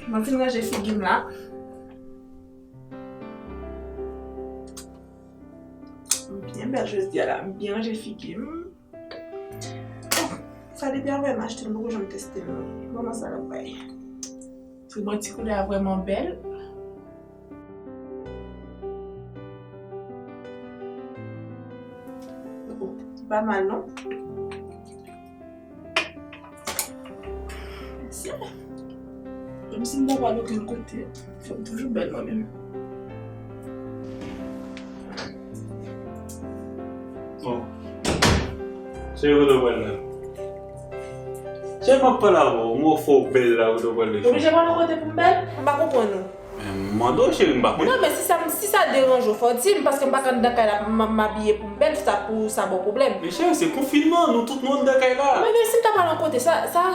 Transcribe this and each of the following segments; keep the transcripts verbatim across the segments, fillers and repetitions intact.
Mwen fin ranje figi m la. M byen bèl jodi a la, m byen ranje figi m. Oh, sa depi avè m achte l, m poko janm teste l non. Kòman sa l ap bay? Sou bò ti koulè a vrèman bèl. Oh, pa mal non. Mesye, menm si m pa pral okenn kote, fò m toujou bèl mwen menm. Bon. Cheri, kote w pral la? Cheri, m ap pale avè w, m wè w fè w bèl la, kote w pral la? Oblije pran yon kote pou m bèl? M pa konprann ou. Men m mande w, cheri, m pa konnen. Non, men si sa, si sa deranje w, fò w di m, paske m pa ka anndan kay la, m, m abiye pou m bèl, sa pou sa ba w pwoblèm. Men cheri, se konfinman, nou tout nou anndan kay la. Men, men si m ta pral yon kote, sa, sa,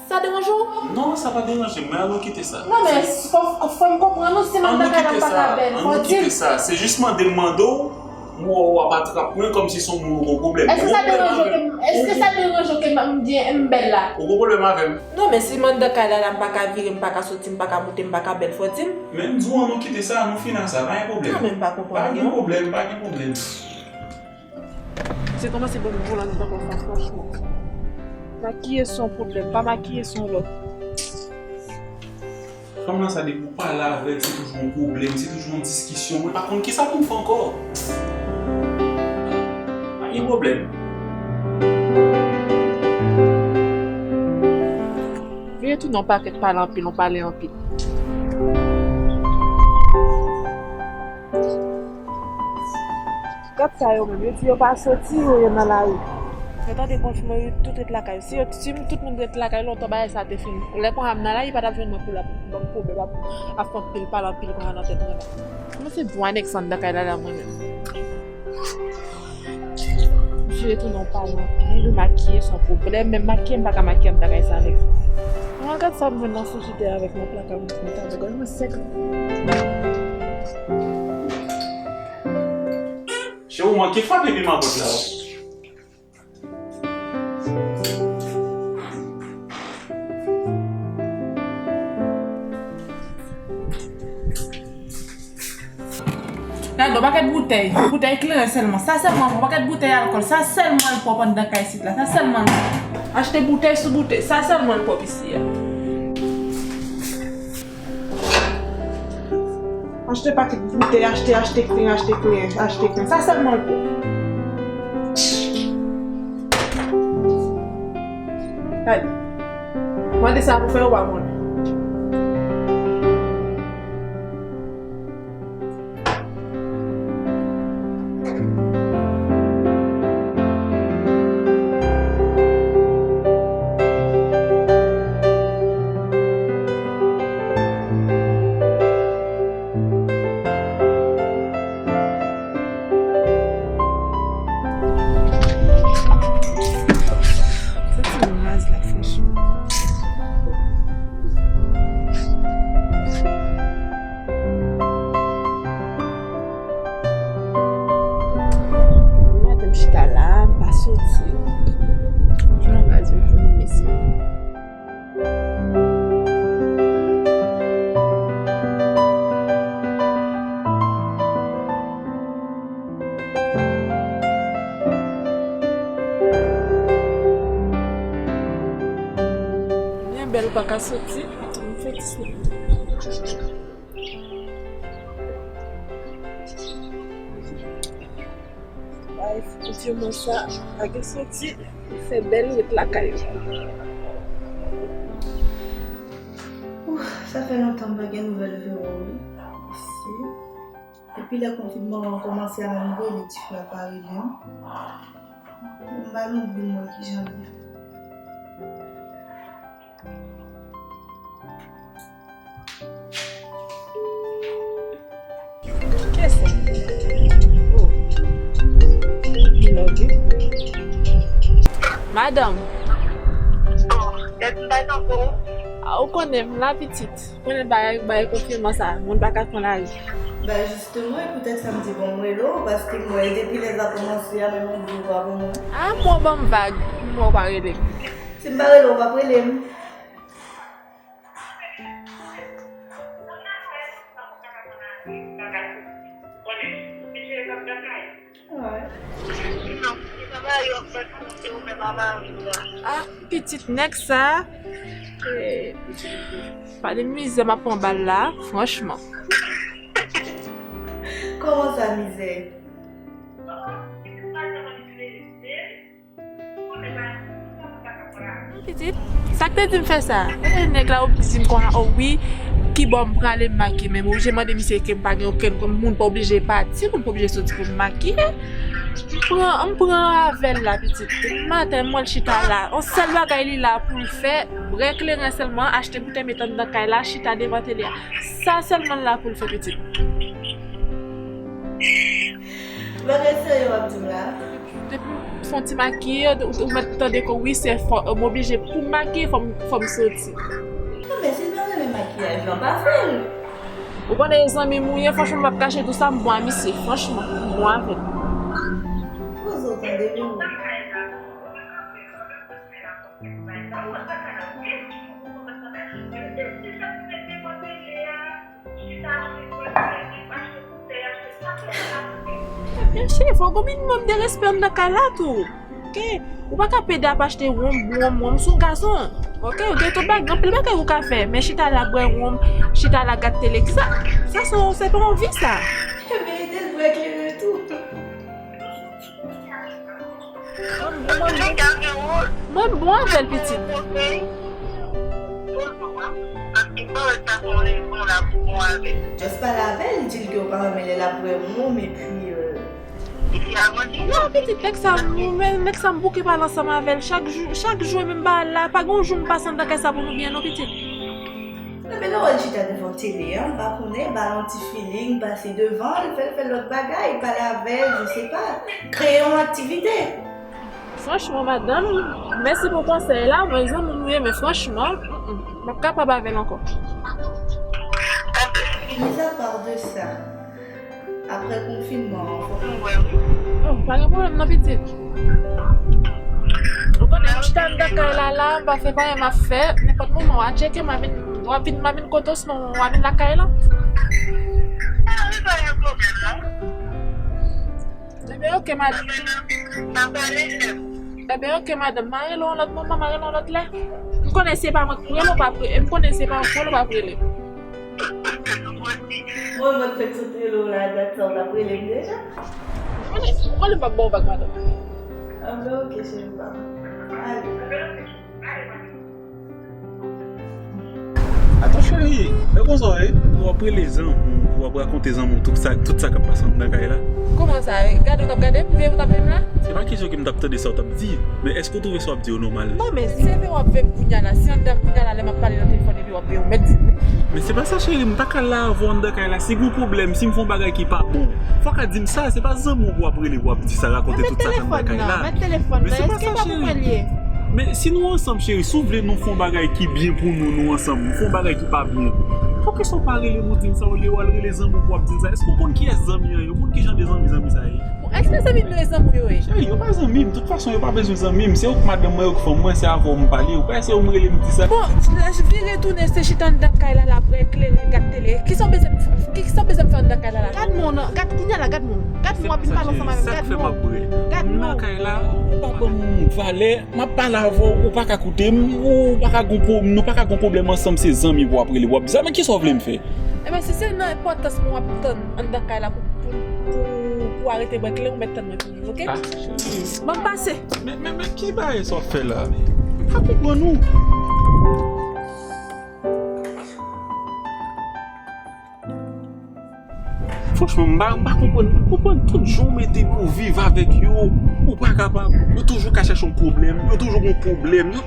sa deranje w? Non, sa pa deranje m, men ann kite sa. Non, men fò, fò m konprann ou, si m anndan kay la, m pa ka bèl, fò w di m. Ann kite sa, se jis mande m mande w, m wè w ap atrap mwen kòmsi se yon moun ou gen pwoblèm. Èske sa deranje w ke m, èske sa deranje w ke m, m byen, m bèl la? Ou gen pwoblèm avè m? Non, men si m anndan kay la, la, m pa ka vire, m pa ka soti, m pa ka moute, m pa ka bèl, fò w di m. Men m di w ann nou kite sa, nou fin ak sa, pa gen pwoblèm. Non, men m pa konprann ou non. Pa gen pwoblèm, pa gen pwoblèm. Se kòmanse ban m volan nan konsa, franchman. Makiye se yon pwoblèm, pa makiye se yon lòt. Fanm lan sa, depi w pale avè l, se toujou yon pwoblèm, se toujou yon diskisyon. Mwen pa konn kisa pou m fè ankò. Pa gen pwoblèm. Vire tounen yon pakèt pale anpil, yon pale anpil. Gad sa yo menm, yo di yo pa soti, yo, yo nan lari. Yo tande konfinman, yo tout ret lakay yo. Si yo, si tout moun ret lakay, lontan bagay sa te fini. Lè konsa m nan lari, pa t ap jwenn mwen pou l ap ban m pwoblèm, ap, ap fè anpil pale anpil konsa nan tèt mwen la. Mwen se bon anèk sa anndan kay la la mwen menm. Vire tounen yon pale anpil, makiye se yon pwoblèm, menm makiye m pa ka makiye anndan kay sa avèk sa. Mwen gad sa m jwenn nan frijidè avèk nan plaka m met avèk mwen sèk. Cheri, ou manke frape piman bòt la, wi. Gade yon pakèt boutèy, boutèy kleren sèlman. Sa sèlman, yon pakèt boutèy alkòl. Sa sèlman l pwòp anndan kay isit la. Sa sèlman l pwòp. Achte boutèy sou boutèy. Sa sèlman l pwòp isi a. Achte pakèt boutèy, achte, achte kleren, achte kleren, achte kleren. Sa sèlman l pwòp. Gade. Mande sa pou fè, ou pa konnen. Sa ti raz la, franchman. Maten m chita la, m pa soti. Jounen raz yo pou nou, mesye. Byen bèl pa ka soti, m fè ti soti. Bay, konfirman sa, pa gen soti, fè bèl ret lakay ou. Ouf, sa fè lontan m pa gen nouvèl Vero, wi. Isi. Depi lè konfinman an kòmanse a, m rele tifi a pa rele m. M pa nan boul mwen kijan l ye. Kiyès sa? Oh. Love you. Madanm. Oh, èske m pa tankou? Ah, ou konnen m la pitit. Konnen bagay, bagay konfinman sa, moun pa ka pran lari. Ben, jisteman, e poutèt sa m di bon m rele w, paske m wè depi lè sa kòmanse a, menm yon gwo pa pou mwen. Ah, m wè w ban m vag, m wè w pa rele m. Si m pa rele w, w p ap rele m. Ah, pitit nèg sa. Eh, pa de mizè m ap pran bal la, franchman. Kòman sa, mizè? Pitit, sa k te di m fè sa? E nèg la oblije di m konsa, o wi, ki bò m prale m makiye, men m oblije mande misye ke m pa gen okenn moun pa oblije pati, moun pa oblije soti pou m makiye. M pran, m pran avè l la, pitit. Depi maten, m wè l chita la. On sèl bagay li la pou l fè, bwè kleren sèlman, achte boutèy met anndan kay la, chita devan tele a. Sa sèlman l la pou l fè, pitit. Bagay serye w ap di m la? Depi m fè yon ti makiye, ou, ou mèt tande ke wi, se fò, m oblije pou m makiye, fò m, fò m soti. Non, men si l pa renmen makiyaj lan, pa fè l. Ou konnen e zanmi m ou ye, franchman, m p ap kache tou sa, m bon a misye, franchman, m bon avè l. Poze w tande, wi. Ebyen, cheri, fò w gen minimòm de respè anndan kay la tou. Oke? Ou pa ka pede ap achte wonm, wonm, wonm sou gason. Oke? Ou gen tout bagay, anpil bagay ou ka fè. Men chita la, bwè wonm, chita la, gad tele. Sa, sa, se, se pa yon vi, sa. Mete l bwè kleren tou. Mwen, mwen, mwen bon avè l, pitit. Just pale avè l, di l ke w pa renmen lè l ap bwè wonm, epi, euh, non, pitit, nèg sa, mwen, nèg sa, m bouke pale ansanm avè l chak jou, chak jou, e menm bagay la, pa gen yon jou m pase anndan kay sa pou nou byen, non, pitit. Non, men lè w al chita devan tele a, m pa konnen, ba l yon ti feeling, pase devan l, fè l fè lòt bagay, pale avè l, je sais pas, kreye yon aktivite. Franchman, madanm, mèsi pou konsèy la, mwen zanmi nou ye, men franchman, mm, mm, m p ap kapab avè l ankò. Mis à part de ça, apre konfinman an, fòk nou wè, wi. Oh, pa gen pwoblèm non, pitit. Ou konnen, m chita anndan kay la, la, m pa fè pa anyen m ap fè. Nenpòt moman, w a tcheke m, w a vin, w a vin, m a vin kote w, sinon w a vin lakay lan. Ah, wi, pa gen pwoblèm non. Ebyen, oke, madanm. Ebyen, oke, madanm. M a rele w yon lòt moman, m a rele w yon lòt lè. M konnen se pa mwen k pou rele w, w p ap re-, m konnen se pa mwen k pou rele w, w p ap rele. Mwen, mwen fèk sot rele w la, dat sa w t ap rele m deja. M konnen, m konnen m p ap ba w vag, madanm. Anben, oke, cheri pa m. Ale. Atann cheri, e konsa w ye? W ap rele zanmi w, w ap rakonte zanmi w tout sa, tout sa k ap pase anndan kay la. Kòman sa? Gade w t ap gade m, veye w t ap veye m la? Se pa kesyon ke m t ap tande sa w t ap di, men èske w twouve sa w ap di yo nòmal? Non, men se veye w ap veye m kounya la. Si anndan kounya la, lè m ap pale nan telefòn epi w ap veye w, mèt di m wi. Men se pa sa cheri, m pa ka la avè w anndan kay la. Si gen yon pwoblèm, si m fè yon bagay ki pa bon, fò w ka di m sa, se pa zanmi w pou w ap rele, pou w ap di sa, rakonte tout sa k anndan kay la. Mèt telefòn nan, mèt telefòn nan, èske pa pou mwen l ye? Men si nou ansanm, cheri, si w vle nou fè yon bagay ki byen pou nou, nou ansanm, nou fè yon bagay ki pa byen, poukisa w pa rele m, ou di m sa, olye w al rele zanmi w pou w ap di m sa? Èske w konn kiyès zanmi an ye? Ou konn ki jan de zanmi zanmi sa ye? Bon, èske zanmi m yo e zanmi w yo ye? Cheri, yo pa zanmi m. Tout fason, yo pa bezwen zanmi m. Se ou k madanm mwen, ou k fanm mwen, se avè w m pale. Ou pa ese m rele m di sa. Bon, vire tounen, se chita anndan kay la, la, bwè kleren, gad tele. Kisa w bezwen m fè, kisa w bezwen m fè anndan kay la, la? Gad moun nan, gad kounya la, gad moun. Gad moun, w ap vin pale ansanm avè m, gad moun. Gad moun. M nan kay la, ou pa ban m valè, m ap pale avè w, ou pa ka koute m, ou pa ka gon pwo-, nou pa ka gon pwoblèm ansanm, se zanmi pou w ap rele, w ap di sa, men kisa w vle m fè? Ebyen, si se nan enpòtans mwen w ap tann anndan kay la pou, pou, pou, pou arete bwè kleren, ou mèt tann mwen. Ok? Ah, cheri. Ban m pase. Men, men, men, ki bagay sa w ap fè la? M pa konprann ou. Franchman, m pa, m pa konprann, m pa konprann tout jan w mete pou w viv avèk yo, ou pa kapab. Yo toujou ka chèche yon pwoblèm, yo toujou gon pwoblèm. Yo,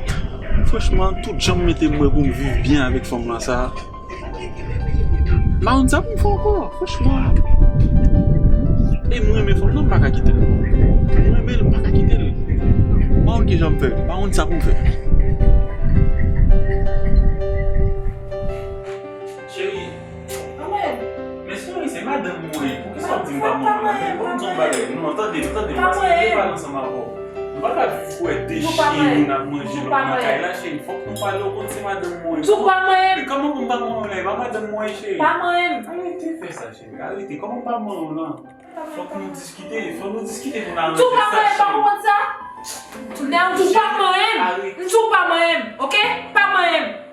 franchman, tout jan m mete m wè pou m viv byen avèk fanm lan sa. M pa konn sa pou m fè ankò, franchman. E m renmen fanm nan, m pa ka kite l. M renmen l, m pa ka kite l. M pa konn ki jan m fè, m pa konn sa pou m fè. Cheri. Men cheri, se madanm mwen. Poukisa w ap di m pa manman? Men ban m di yon bagay. Non, tande, tande, m pa sipoze pale ansanm avè w. Nou pa ka fwète chen, nou n ap manje lòt nan kay la, cheri. Fòk nou pale, ou konn se madanm mwen. Tou pa manyen m. Men kòman pou m pa manyen w la? E pa madanm mwen, cheri. Pa manyen m. Arete fè sa, cheri. Arete. Kòman pa manyen w lan? Fòk nou diskite, fòk nou diskite pou n aranje sa, cheri. Tou pa manyen m, pa konprann sa? Nèg ou pa manyen m. M di w pa manyen m, oke? Pa manyen m.